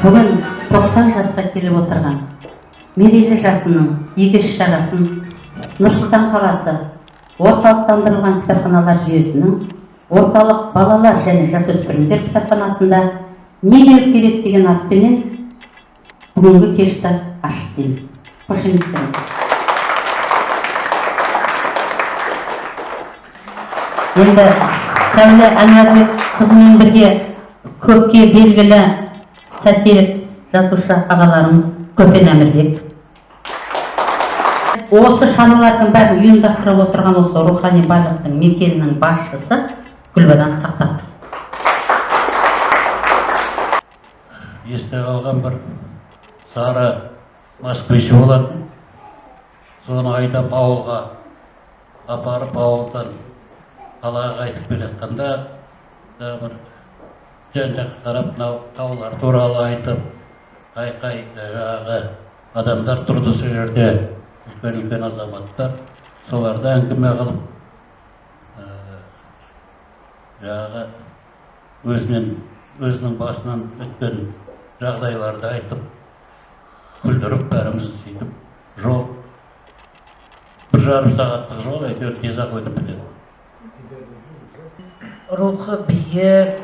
Бүгін 90 жасқа келіп отырған мерейлі жасының игі іс-шарасын Нұр-Сұлтан қаласы орталықтандырылған кітапханалар жүйесінің орталық балалар және жасөспірімдер кітапханасында не деу керек деген атпенен бүгінгі кешті ашық дейміз. Қошеметтеріңіз. Енді Сәуле Әнуарбек қызымен бірге көпке белгілі сатирик жазушы ағаларымыз Көпен Әмірбек. Осы шаралардың бәрін ұйымдастырып отырған осы рухани байлықтың мекенінің басшысы Гүлбадан Сақтақыз. Есте қалған бір сары москвичі болатын. Соны айдап ауылға апарып, ауылдан қалаға қайтып келе жатқанда бір жан-жаққа қарап, мынау таулар туралы айтып, қай-қай жаңағы адамдар тұрды сол жерде, үлкен-үлкен азаматтар, соларды әңгіме қылып, жаңағы өзінің басынан өткен жағдайларды айтып, күлдіріп бәрімізді сөйтіп жол 1,5 сағаттық жол әйтеуір тез-ақ өтіп кетеді. Рухы биік,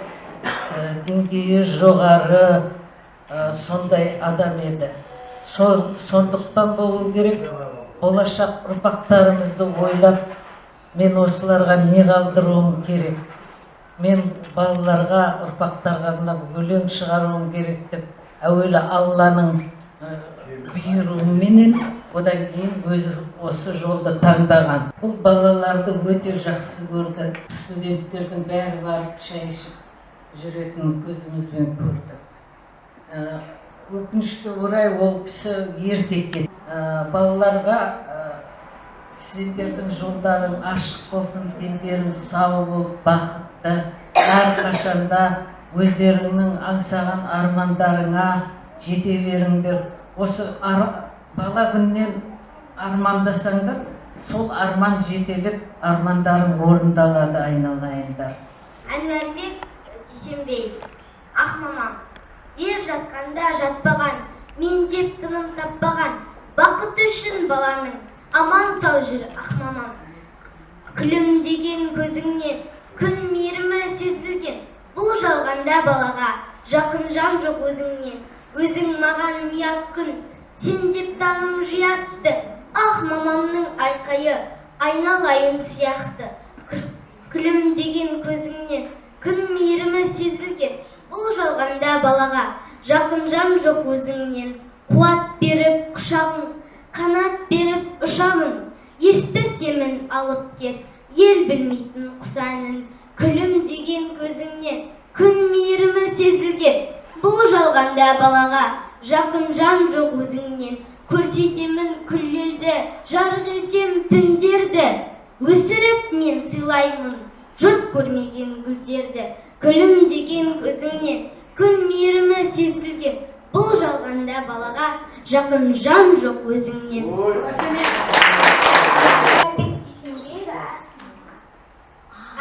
деңгейі жоғары, сондай адам еді. Сондықтан болу керек, болашақ ұрпақтарымызды ойлап, мен осыларға не қалдыруым керек, мен балаларға, ұрпақтарға арнап өлең шығаруым керек деп әуелі Алланың бұйыруыменен, одан кейін өзі осы жолды таңдаған. Бұл балаларды өте жақсы көрді. Студенттердің бәрі барып шай ішіп жүретін көзімізбен көрдік. Өкінішке орай ол кісі ерте кетті. Балаларға сендердің жолдарың ашық болсын, дендерің сау болып, бақытты, әрқашанда өздеріңнің аңсаған армандарыңа жете беріңдер. Осы бала күннен армандасаңдар, сол арман жетелеп, армандарың орындалады, айналайындар. Әнуарбек Дүйсенбиев, ақ мамам, ер жатқанда жатпаған, мен деп тыным таппаған, бақыт үшін баланың аман сау жүр ақ мамам. Күлімдеген көзіңнен күн мейірімі сезілген, бұл жалғанда балаға жақын жан жоқ өзіңнен. Өзің маған мият күн, сен деп таңым жиятты, ақ мамамның айқайы айналайын сияқты. Күлімдеген көзіңнен күн мейірімі сезілген, бұл жалғанда балаға жақын жан жоқ өзіңнен. Қуат беріп құшағың, қанат беріп ұшамын, естіртемін алып кеп ел білмейтін құс әнін. Күлімдеген көзіңнен күн мейірімі сезілген, бұл жалғанда балаға жақын жан жоқ өзіңнен. Көрсетемін күллерді, жарық етем түндерді, өсіріп мен сыйлаймын жұрт көрмеген гүлдерді. Күлімдеген көзіңнен күн мейірімі сезілген, бұл жалғанда балаға жақын жан жоқ өзіңнен.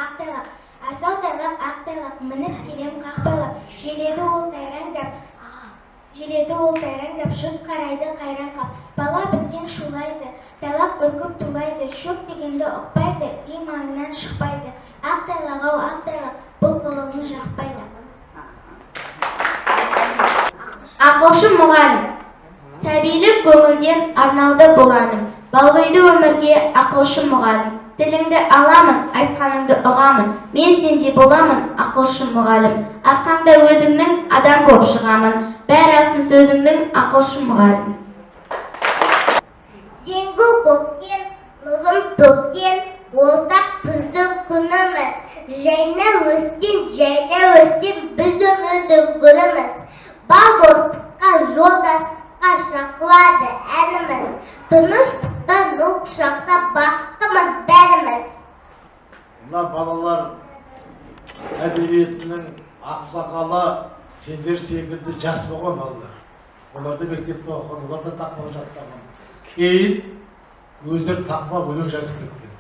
Ақ тайлақ, асау тайлақ, ақ тайлақ, мініп келем қақпайлап, желеді ол тайраңдап, желеді ол тайраңдап, жұрт қарайды қайран қап. Бала біткен шулайды, тайлақ үркіп тулайды, шөп дегенді ұқпайды, үй маңынан шықпайды. Ақ тайлақ ау, ақ тайлақ, бұл қылығың жақпайды. Ақылшы мұғалім. Сәбилік көңілден арналды бұл әнім. Баулиды өмірге ақылшы мұғалім. Тіліңді аламын, айтқаныңды ұғамын. Мен сендей боламын, ақылшы мұғалім. Арқаңда өзімнің адам боп шығамын. Бәрі атын сөзімнің, ақылшы мұғалім. Зеңгу көктен, нұрын төккен, ортақ біздің күніміз. Жайна өстен, жайна өстен, біз өмірдің гүліміз. Бар достыққа, жолдастыққа шақырады әніміз. Тыныштықта нұр құшақта бақыттымыз бәріміз. Мына балалар әдебиетінің ақсақалы сендер секілді жас болған балалар. Олар да мектепте оқыған, олар да тақпақ жаттаған. Кейін өздері тақпақ өлең жазып кеткен.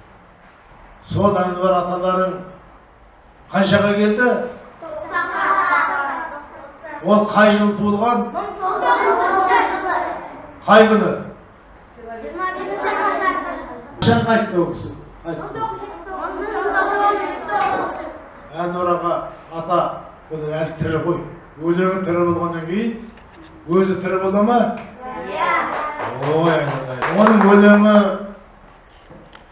Сол Әнуар аталарың қаншаға келді? Ол қай жылы туылған? 1909 жылы. Қай күні? 25 қазан. Қашан қайтты ол кісі? Қайтсын. 1979. Әнуар аға, ата, бұл әлі тірі ғой. Өлеңі тірі болғаннан кейін өзі тірі бола ма? Иә. Ой, айналайын. Оның өлеңі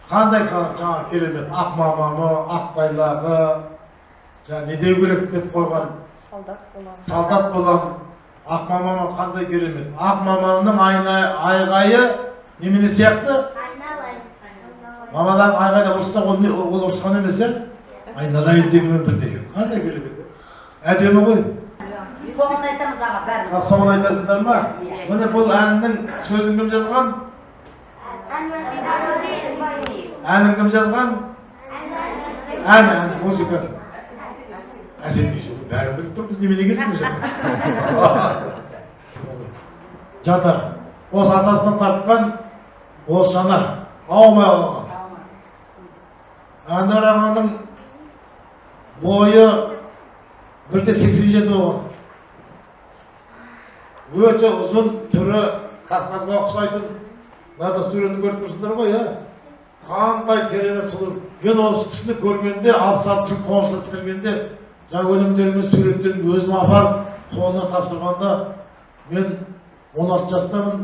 қандай жаңа керемет. Ақ мамамы, ақ тайлағы, жаңа не деу керек деп қойған. Солдат боламын. Солдат болам. Ақ мамамы қандай керемет. Ақ мамамның айғайы немене сияқты? Айналайын. Мамалар айғайлап ұрысса, ол не, ол ұрысқан емес, иә? Айналайын дегенмен бірдей. Қандай керемет. Әдемі ғой. Соңын айтамыз, аға, бәріміз. А, соңын айтасыңдар ма? Иә. Міне, бұл әннің сөзін кім жазған? Әнін кім жазған? Әні, музыкасын. Әсет Бейсенов, бәрін біліп тұр, біз немене келдік мына жаққа? Жанар, осы атасынан тартқан, осы Жанар, аумай қалған. Әнуар ағаның бойы 1,87 болған. Өте ұзын, түрі Кавказға ұқсайтын. Мынада суретін көріп тұрсыңдар ғой, иә? Қандай керемет сұлу. Мен осы кісіні көргенде, 66 жыл, 9 жыл бітіргенде, жаңа өлеңдеріме, суреттерімді өзім апарып, қолына тапсырғанда, мен 16 жастамын,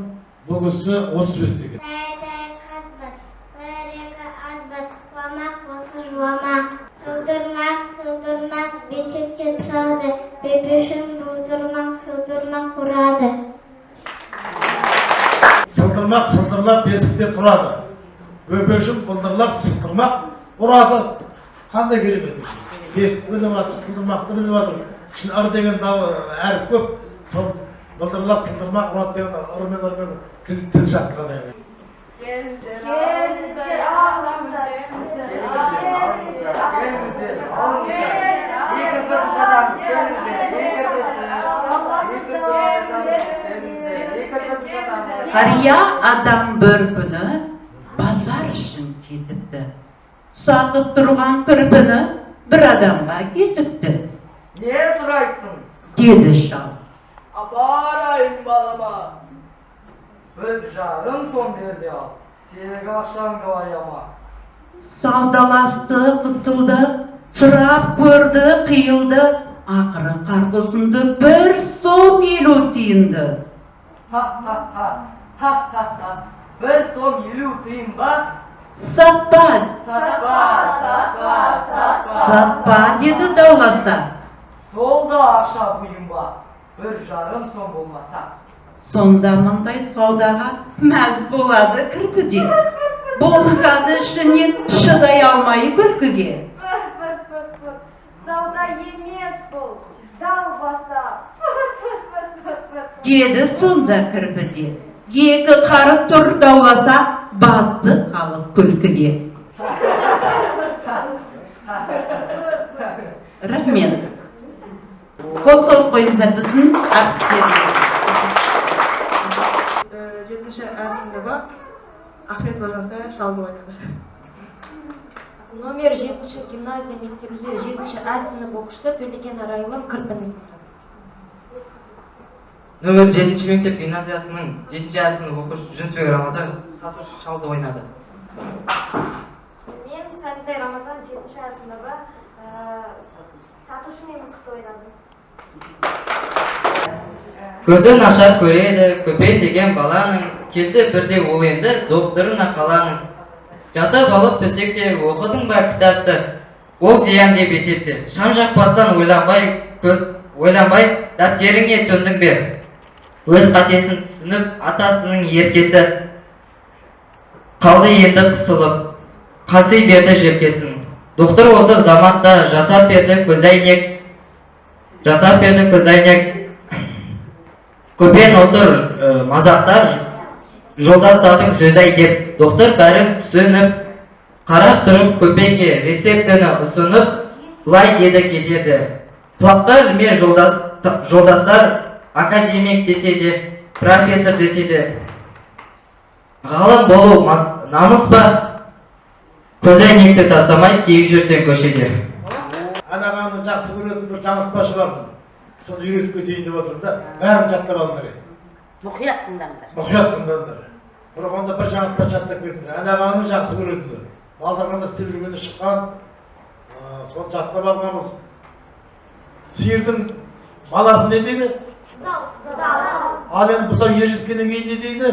бұл кісі 35 деген. Тай тай қаз бас, бір екі аз бас, қуамақ болса жуамақ. Сылдырмақ, сылдырмақ, бесікте тұрады, бөпешін будырмақ, сылдырмақ ұрады. Сылдырмақ сылдырлап бесікте тұрады. Бөпешім былдырлап сылдырмақ ұрады. Қандай керемет. Бесікті біліп жатыр, сылдырмақты біліп жатыр. Кішкене ыр деген әріп көп. Сол былдырлап сылдырмақ ұрады деген ырмен ырмен тіл жаттаған енді. Келіңіздер, алыңыздар, келіңіздер, Келіңіздер, алыңыздар. Екі қыз сатамыз, келіңіздер, екі қыз. Екі қыз сатамыз, келіңіздер, екі қыз сатамыз. Қария адам бір күні базар ішін кезіпті. Сатып тұрған кірпіні бір адамға кезікті. Не сұрайсың? Деді шал. Апарайын балама. 1,5 сом бер де ал. Тек ақшаңды аяма. Саудаласты, қысылды, сұрап көрді, қиылды. Ақыры қарт ұсынды 1 сом 50 тиынды. Ха-ха-ха, ха-ха-ха. 1 сом 50 тиын ба? Сатпа, Сатпа, сатпа, сатпа. сатпа деді дауласа. Сол да ақша бұйым ба? 1,5 сом болмаса. Сонда мұндай саудаға мәз болады кірпі де. Булығады ішінен шыдай алмай күлкіге. Пір, пір, пір, пір. Сауда емес бұл. Далбаса. Пір, пір, пір, пір, пір. Деді сонда кірпі де. Екі қары тұр дауласа, батты халық күлкіге. Рахмет. Қол соғып қойыңыздар біздің әртістерімізге. Жетінші ә сыныбы, Ахметова Жансая шалды ойнады. Номер жетінші гимназия мектебінде жетінші ә сынып оқушысы Төлеген Арайлым кірпіні сомдады. Нөмір жетінші мектеп гимназиясының жетінші ә сынып оқушысы Жүнісбек Рамазан сатушы шалды ойнады. Мен, Сәнтай Рамазан, жетінші ә сыныбы, сатушы мен мысықты ойнадым. Көзі нашар көреді Көпен деген баланың. Келді бірде ол енді докторына қаланың. Жатып алып төсекте оқыдың ба кітапты, ол зиян деп есепте. Шам жақпастан ойланбай, ойланбай дәптеріңе төндің бе? Өз қатесін түсініп, атасының еркесі қалды енді қысылып, қаси берді желкесін. Доктор осы заматта жасап берді көзәйнек, жасап берді көзәйнек. Көпен отыр мазақтар жолдастардың сөзі ай деп. Доктор бәрін түсініп, қарап тұрып Көпенге рецептіні ұсынып, былай деді кетеді: құлаққа ілме жолдастар академик десе де, профессор десе де, ғалым болу намыс па, көзәйнекті тастамай киіп жүрсең көшеде? Анағаны жақсы көретін бір жаңылтпашы бар. Соны үйретіп кетейін деп отырмын да. Бәрін жаттап алыңдар. Мұқият тыңдаңдар. Мұқият тыңдаңдар. Бұрын бір жаңалықтан жаттап кетіңдер. Ән ағаны жақсы көретіндер. Балдырғанда істеп жүргенде шыққан, соны жаттап алғанбыз. Сиырдың баласы не дейді? Ал енді бұзау ер жеткеннен кейін не дейді?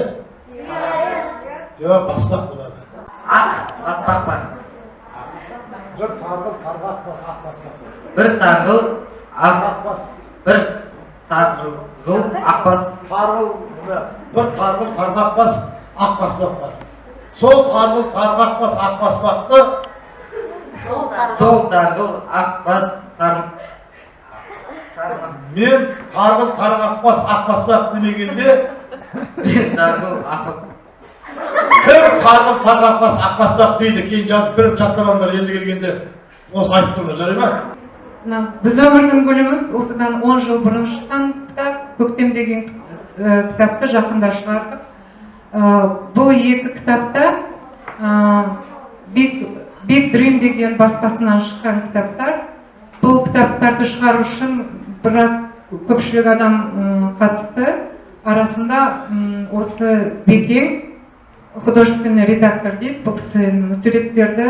Жоқ, баспақ болады. Ақ баспақ бар. Бір тарғыл тарға ақ бас, ақ баспақ бар. Бір тарғыл ақ Ақ бас. Бір тарғыл ақ бас. Тарғыл, мына, бір тарғыл тарға ақ бас, ақ баспақ бар. Сол тарғыл тарға ақ бас, ақ баспақты Сол тарғыл ақ бас тар. Мен тарғыл тарға ақ бас, ақ баспақ демегенде Мен тарғыл ақ кім тарғыл тарға ақ бас, ақ баспақ дейді, кейін жазып беріп жаттап алыңдар, енді келгенде осы айтып тұрыңдар, жарай ма? Мына «Біз өмірдің гүліміз» осыдан 10 жыл бұрын шыққан кітап, «Көктем» деген кітапты жақында шығардық. Бұл екі кітапта Big Dream деген баспасынан шыққан кітаптар. Бұл кітаптарды шығару үшін біраз көпшілік адам қатысты. Арасында осы Бекең художественный редактор дейді, бұл кісі суреттерді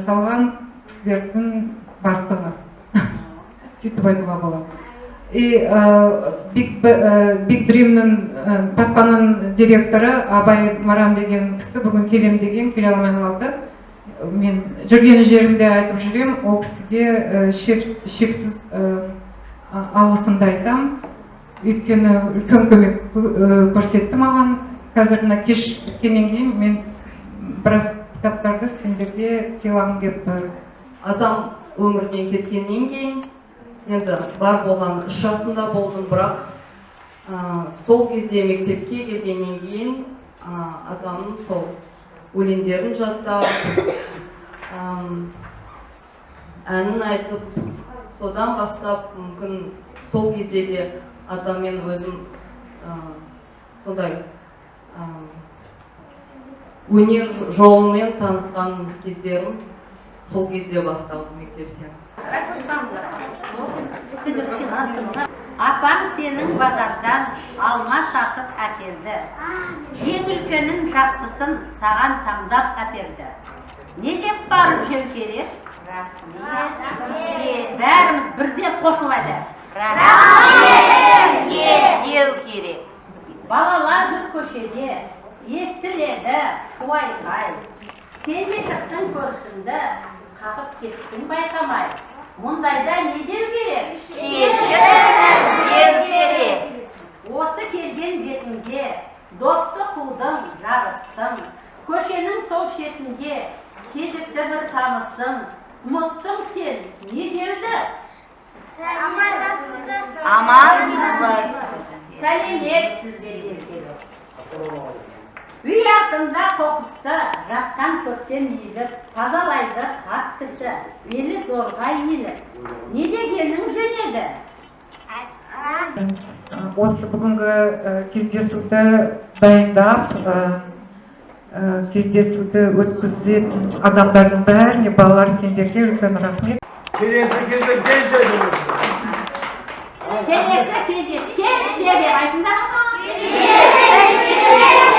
салған кісілердің бастығы. Сөйтіп айтуға болады. И Big Dream'нің баспаның директоры Абай Маран деген кісі бүгін келем деген, келе алмай қалды. Мен жүрген жерімде айтып жүрем, ол кісіге шексіз алғысымды айтам. Өйткені үлкен көмек көрсетті маған. Қазір мына кеш біткеннен кейін мен біраз кітаптарды сендерге сыйлағым келіп тұр. Атам өмірден кеткеннен кейін енді бар болған 3 жасымда болдым, бірақ сол кезде мектепке келгеннен кейін атамның сол өлеңдерін жаттап, әнін айтып, содан бастап мүмкін сол кезде де атаммен өзім сондай өнер жолымен танысқан кездерім сол кезде басталды мектепте. Апаң сенің базардан алма сатып әкелді. Ең үлкенін, жақсысын саған таңдап әперді. Не деп барып жеу керек? Рахмет. Бәріміз бірден қосылып айтайық. Рахмет сізге деу керек. Балалар жүр көшеде, естіледі шу айқай. Сен де шықтың көршіңді, қағып кеттің байқамай. Мұндайда не деу керек? Кешіріңіз деу керек. Осы келген бетіңде допты қудың, жарыстың. Көшенің сол шетінде кезікті бір танысың. Ұмыттың сен не деуді? Амансыз ба? Сәлеметсіз бе деу керек. Үй артында қоқысты жатқан көктем иіліп, тазалайды қарт кісі, белі зорға иіліп. Не дегенің жөн еді? Осы бүгінгі кездесуді дайындап, кездесуді өткізетін адамдардың бәріне, балалар, сендерге үлкен рахмет. Келесі кездескенше. Келесі кездескенше деп айтыңдаршы. Келесі кездескенше.